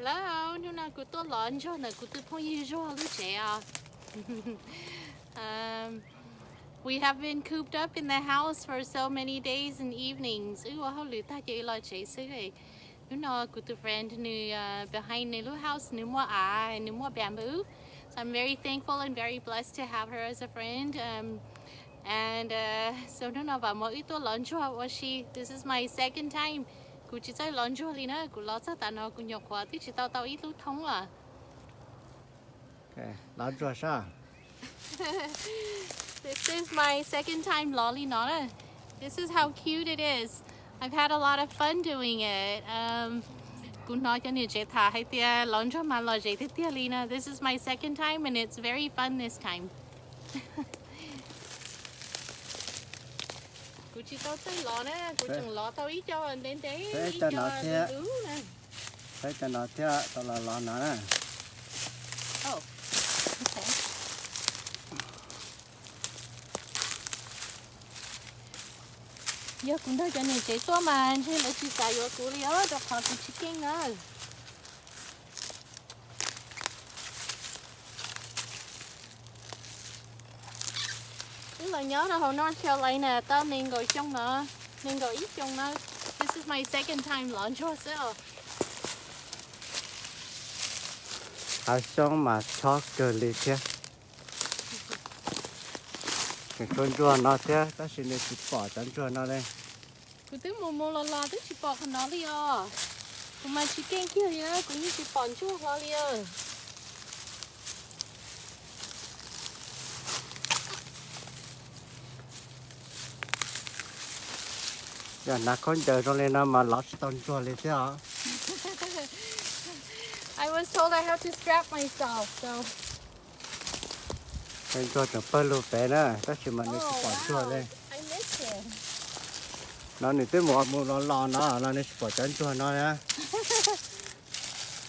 Hello, hnub no kuv tuaj lov ntsuag ntawm kuv tus phooj ywg Zuag lub tsev os. Um, we have been cooped up in the house for so many days and evenings. Wb ua hauj lwm tag ces los tsev xwb. Hnub no kuv tus friend nws uh, behind nws lub house nws muaj av, nws muaj bamboo. So I'm very thankful and very blessed to have her as a friend. Um, and uh, so hnub no vam mov wb tuaj lov ntsuag ua si. This is my second time. Kuv tsis txawj lov ntsuag li na, kuv lov txog tav no kuv nyuam qhuav twb tsis tau tau ib lub thoob os. Lov ntsuag sab. This is my second time lov li no na. This is how cute it is. I've had a lot of fun doing it. Um, kuv hnov cov niam tsev tham hais tias lov ntsuag mas lom zem tiag tiag li na. This is my second time and it's very fun this time. Kuv tsis tau txawj lov na, kuv tseem lov tau ib co ntev ntev, ib co lub lub na. Peb cov no thiab tau los lov no na. Yog kuv nrog cov niam tsev tuaj mas ntshe lawv tsis xav yuav kuv li os, rau qhov kuv tsis keej na. Wb los nyob rau hauv North Carolina tau nees nkaum xyoo no, nees nkaum ib xyoo no. This is my second time lov ntsuag xwb os. Hav xyoob mas chob kawg li thiab. Tseem tshuav ntsuag no thiab tab sis nws tsis pom cov ntsuag no li. Kuv twb mus mus los los twb tsis pom qhov no li os. Kuv mas tsis keej kiag li na, kuv yeej tsis pom ntsuag hlo li os. Yog hnav khaub ncaws zoo li no mas lov tsis tau ntsuag li thiab os. I was told I have to strap myself, so. Ntsuag tseem pawg lug pem na, tab sis mas nws tsis pom ntsuag li. No nws twb mus mus los los no los nws tsis pom cov ntsuag no na.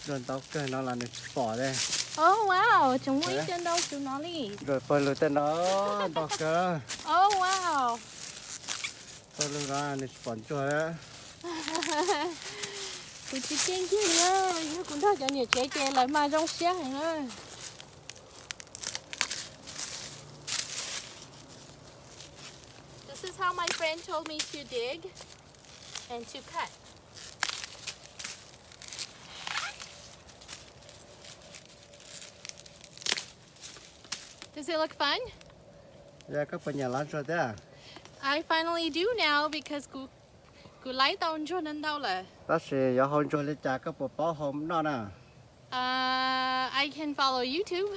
Ntsuag ntau kawg no los nws tsis pom li. Oh wow, tseem muaj ib co ntau tsuv no li. Ntsuag pawg lug tej no ntau kawg. Oh wow. Pawg lug no nws tsis pom ntsuag. Kuv tsis keej kiag li, yog kuv nrog cov niam tsev ces lawv mas zoo siab heev na. This is how my friend told me to dig and to cut. Does it look fun? Yog koj puas nyiam lov ntsuag thiab? I finally do now because kuv, kuv laib tau ntsuag ntau ntau lawm. Tab sis yuav hau ntsuag li cas koj puas paub hau noj na? Uh, I can follow YouTube.